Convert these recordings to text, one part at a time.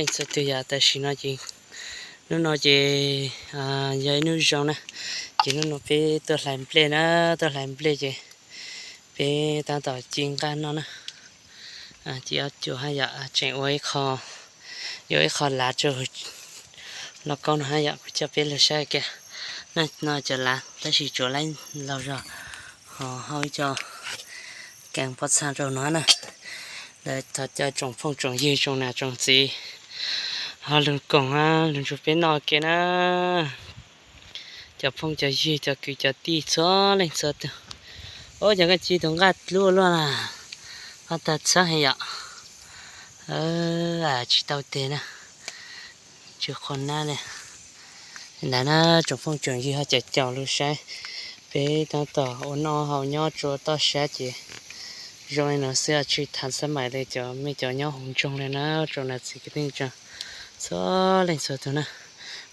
Leej txhua tus yom, tam sim no ces hnub no ces yog ib hnub zoo na, ces hnub no peb tuaj hlais nplej na, tuaj hlais nplej ces peb tab tom ci nqaj noj na. Ces ob cuas haj yam tseem ua ib qho, yuav ib qho lav rau lauj kaub no haj yam kuv coj peb los saib kiag. No cov lav tab sis tsuas laib laug zog, ho hau ib co kees pob txha rau no na. Lawv thov caw tsoom phooj tsoom ywg tsoom niam tsoom txiv ho lug koom lug nrug peb noj ke na. Cov phooj cov ywg cov kwv cov tij txhua leej txhua tus. Ub, cov nqaij ci tus nqaj dlub luaj na, ho tag txhab heev yom. Tsis tau tes na, tsis qhuav nab li. Ntawd na, tsoom phooj tsoom ywg ho caum caum lug saib, peb tab tom ua noj haus nyob rua toj sab ces zoo li no xwb, tsis thav xab maim li cov mej cov nyob hauv nroog li na, tsoom niam txiv kwv tij neej tsa txhua leej txhua tus na.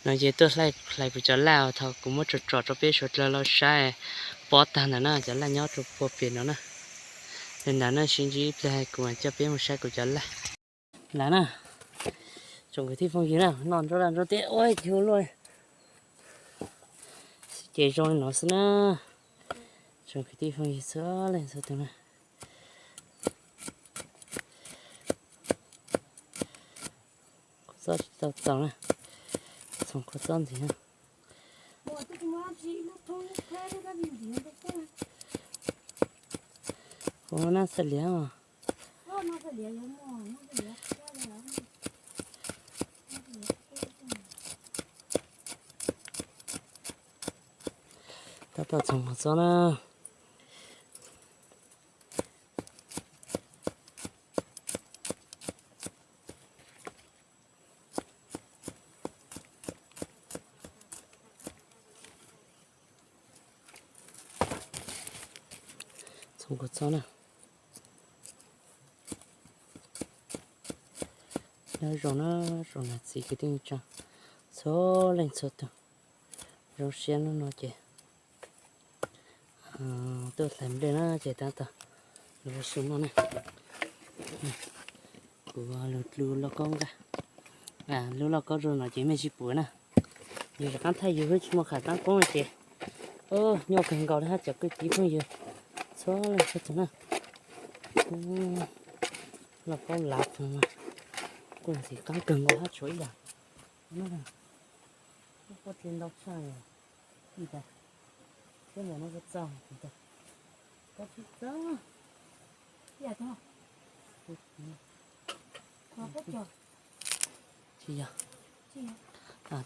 No ces tuaj hlais kuv cov laj thaum kuv muab tsom tsom rau peb suav dlawg los saib, pob tag ntawd na, cov laj nyob rau puag pem no na. Li ntawd na, sib ntsib ib pliag kuv mam coj peb mus saib kuv cov laj. Ntawd na, tsoom kwv tij phooj ywg na, noj nruab laj nruab teb ua hu luaj ces zoo li no xwb na. Tsoom kwv tij phooj ywg txhua leej txhua tus na. Kua txob tsis tau txaus na, txhoov kua txob ntxiv na. Kuv muaj nab xav liav os. Tab tom txhoov kua txob na. Txhoov kua txob na. Nyob zoo na, zoo niam txiv kwv tij neej tsa txhua leej txhua tus. Zoo siab hnub no ces tuaj hlais nplej na ces tab tom lug ua su noj na. Kuv lug dlu lauj kaub nqaj, lub lauj kaub rau no ces mej tsis pum na. Yus rov qaab thaij yus lub tsis muaj qhov qaab qoob ces nyuaj kawg nkaus li hab cov kwv tij phooj ywg txhua leej txhua tus na. Lauj kaub lav kuj ntxim qaab kawg nkaus hab tshuav ib yam. Kuj tsis ntau tshaj li ntawd. Peb mus no txaus txaus, koj tsis txaus. Tsis yog,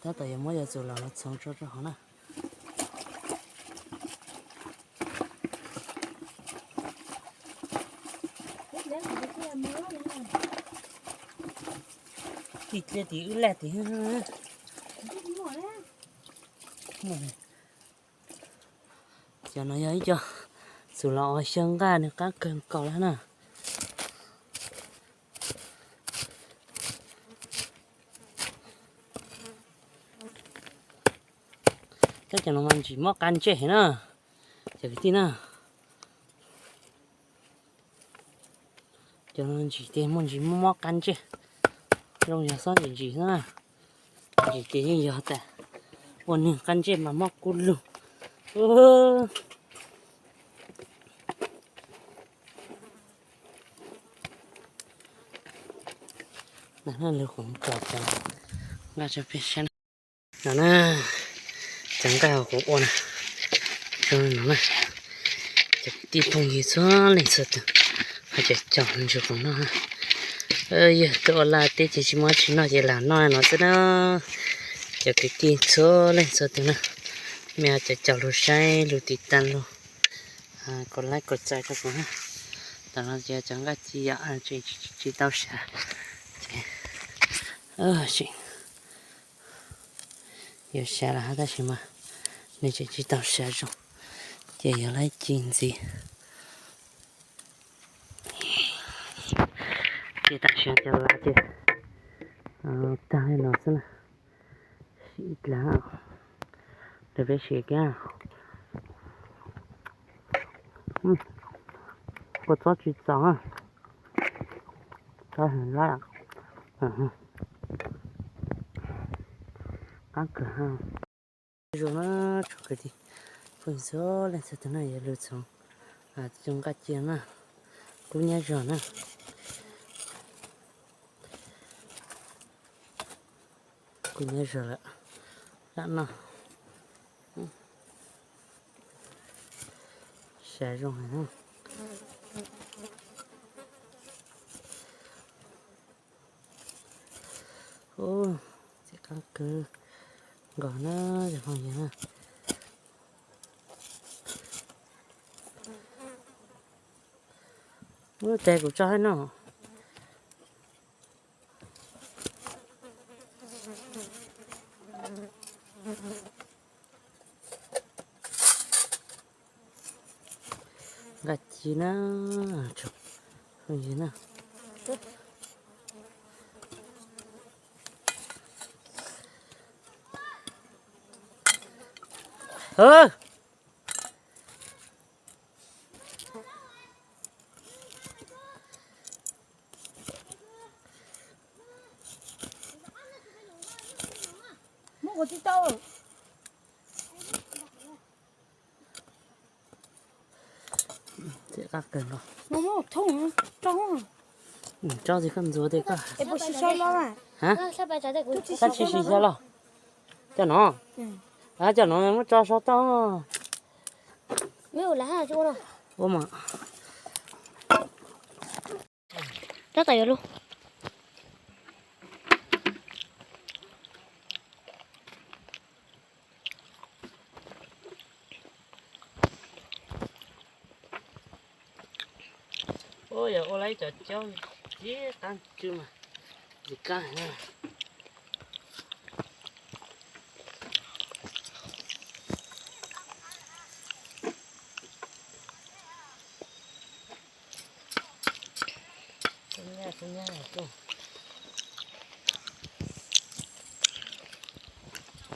tab tom yuav muab yog txus los los txhoov tso rau hauv na. Tim dlia tim wb laj tim. Cov no yog ib co txus los ua xyaw nqaj, nws qaab kawg nkaus lawm na. Tab cov no mas ntsim mob qab ntsej heev na, cov kwv tij na. Cov no ntsim tes muaj ntsis mob qab ntsej, zoo yog xob ntsim ntsim xwb na. Ntsim tes yeej yog tas ua neeg qab ntsej mas mob kub lug. Lawv kuj tso cov nqaj rau peb saib no na, cov nqaj kuv ua na, zoo no na. Cov kwv tij phooj ywg txhua leej txhua tus, ho cov caum nrug kuv noj. Yog tuaj ua laj teb ces tsis muaj dab tsi noj ces lam noj no xwb na. Cov kwv tij txhua leej txhua tus na, mej cov caum lug saib lug tiv tas lug, kov like kov txais rau kuv na. Tam no ces cov nqaj ci yom, tseem tsis tau sav ces tseem yuav sav lawm hab tab sis mas nws tseem tsis tau sav zoo ces yuav laib ci ntxiv. Ces tam sim no cov lav ces tag li no xwb na. Ib dlav, peb sim kiag. Kua txob tsis txaus, txob heev lawm. Qaab kawg ha. Zoo na tsoom kwv tij phooj ywg txhua leej txhua tug na, yog lug txog cov nqaij cia na, kub nyab zog na. Kub nyab zog lawm, lam noj. Sav zoo heev na. Ub, txiv qaab kawg nkaus na, cov phooj ywg na. Ub, tes kuv tso hab no. Nqaij ci na, tsoom phooj ywg na. Txiv qaab kawg nkaus. Tso tsis koj ntxuav tes koj. Koj tsis sim xyaw los? Coj no, coj no muab tso saum toj. Ua mas. Tab tom yuav lug. Ua yog ua lawv cov caub tib qab tsw mas ntxim kab na.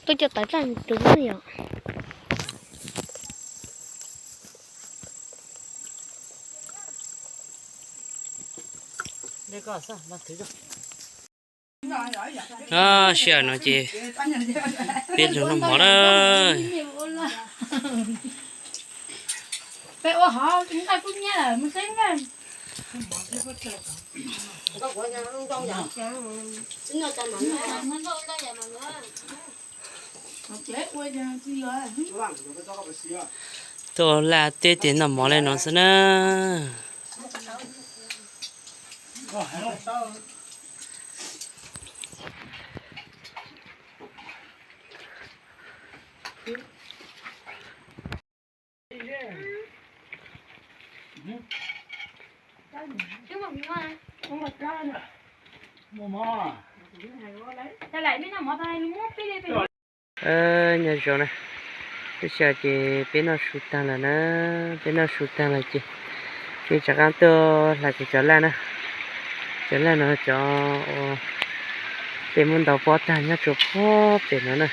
Tuaj cov tawv tag tus yom. Sij hawm no ces peb lug noj mov na. Tuaj laj teb tes noj mov le no xwb na. Nyob zoo na, lub sij hawm ces peb noj su tag lawm na, peb noj su tag lawm ces peb rov qab tuaj hlais kuv cov laj na. Cov laj no cov uas peb muab ntaus pob tag nyob rua puag pem no na.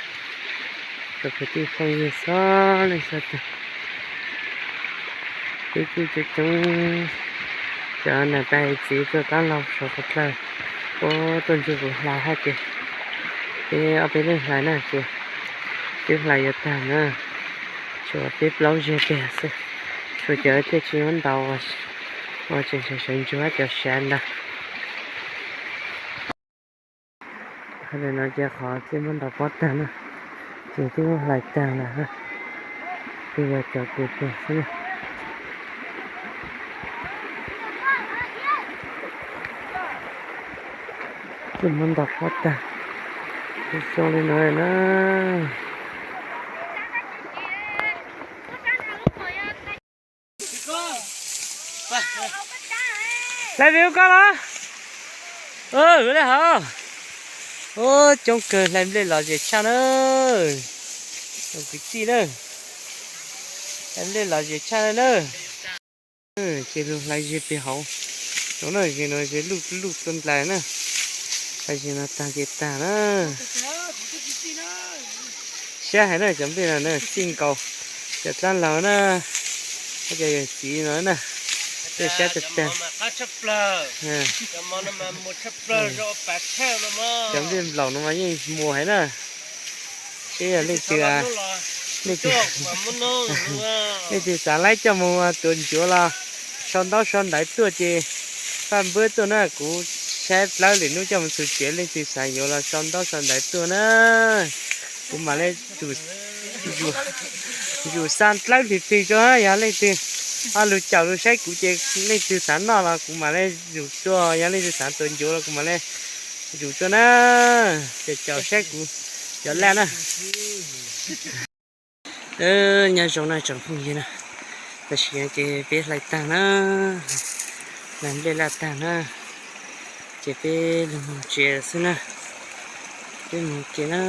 Tsoom kwv tij phooj ywg txhua leej txhua tug, peb kuj coob coob cov nam tais txiv tuaj tab laug saum qhov plawg, tuaj nrug kuv hlais hab ces peb ob peb leeg hlais na ces twb hlais yuav tag na. Tshuav peb plaub zeg peg xwb, tshuav cov tej tsis muab ntaus uas tseem sawv ntsuag cov sav ntawd. Qhov no ces qhov peb muab ntaus pob tag na, ces twb muab hlais tag lawm, twb yog cov kws peg xwb na. Twb muab ntaus pob tag, xyoo li no na. Hlais nplej koj los? Ua le hov. Ua coob kawg, hlais nplej lom zem tshaj na. Kwv tij na, hlais nplej lom zem tshaj na. Ces lug hlais ze peg hauv no na, ze no ze luj luj txua nplais na. Hlais ze no tag ces tag na. Siab heev na, cov nplej no na txij nkaus cov dlaab laug na, cov yawm txiv no na, tej siab tag tag. Cov nplej nplaum no mas yeej muas heev na. Yog leej twg, leej twg, leej twg xav laib coj mus tuav ncuav los sau ntaub sau ntawv tuaj ces faj npawb tuaj na, kuv saib dlawb lwm hnub coj mus txug tsev, leej twg xav yuav los sau ntaub sau ntawv tuaj na. Kuv mam le zuj zus xa dlawb hlis plig rua, yog leej twg ho lug caum lug saib kuv ces leej twg xav noj los kuv mam le zuj zus, yog leej twg xav tuav ncuav los kuv mam le zuj zus na. Ces caum saib kuv cov laj na. Nyob zoo na tsoom phooj ywg na, tam sim no ces peb hlais tag na, hlais nplej laj tag na, ces peb lug moog tsev xwb na, peb moog tsev na.